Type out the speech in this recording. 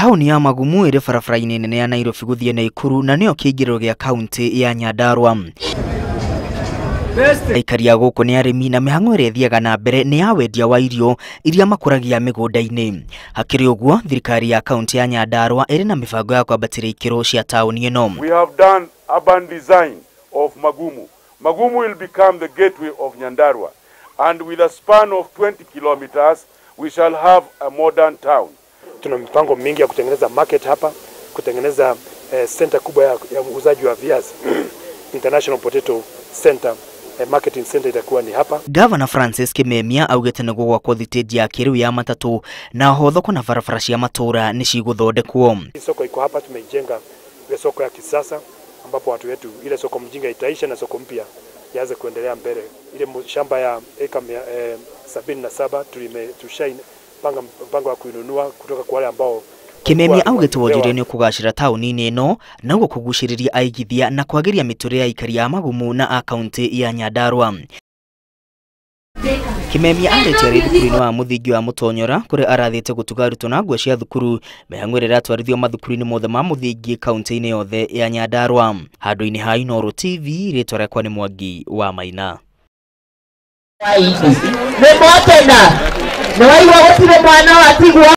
Taũni ya Magumu ĩrĩ barabara-inĩ nene ya Nairobi gũthiĩ Naikuru na nĩyo kĩingĩrĩro gĩa kaunti ya Nyandarua. Aikari a gũkũ nĩ arĩmi na mĩhang'o ĩrĩa ĩthiaga na mbere nĩ ya wendia wa irio iria makũragia mĩgũnda-inĩ. Hakĩrĩ ũguo, thirikari ya kaunti ya Nyandarua ĩrĩ na mĩbango ya kwambatĩria ikĩro cia taũni ĩno. We have done urban design of Magumu. Magumu will become the gateway of Nyandarua, and with a span of 20 kilometers we shall have a modern town. Tuna mipango mingi ya kutengeneza market hapa, kutengeneza center kubwa ya uuzaji wa viazi International Potato Center, marketing center itakuwa ni hapa. Governor Francis Kimemia augĩte nĩguo gwakwo thitĩnji ya kĩrĩu ya matatũ na oho thoko na barabara cia matũra nĩ cigũthondekwo. Soko iko hapa, tumeijenga ile soko ya kisasa ambapo watu wetu, ile soko mjinga itaisha na soko mpya yaanze kuendelea mbele. Ile shamba ya eka 77 tushaipanga mpango wa kuinunua kutoka kwa wale ambao. Kimemia augĩte wonjoria nĩ ũkũgacĩra taũni-inĩ ĩno na ũguo kũgucĩrĩria aigithia na kwagĩria mĩtũrĩre ya aikari a Magumu na a kaunti ya Nyandarua. Kimemia arĩtie arĩ thukuru-inĩ wa mũthingi wa Mũtonyora kũrĩa arathĩte gũtuga arutwo na nguo cia thukuru mĩhang'o ĩrĩa ĩratwarithio mathukuru-inĩ mothe ma mũthingi kaunti-inĩ yothe ya Nyandarua. Handũ-inĩ ha Inooro TV, rĩtwa rĩakwa nĩ Mwangi wa Maina. Nĩ mwatenda nĩ waigua gũtirĩ mwana watigwo.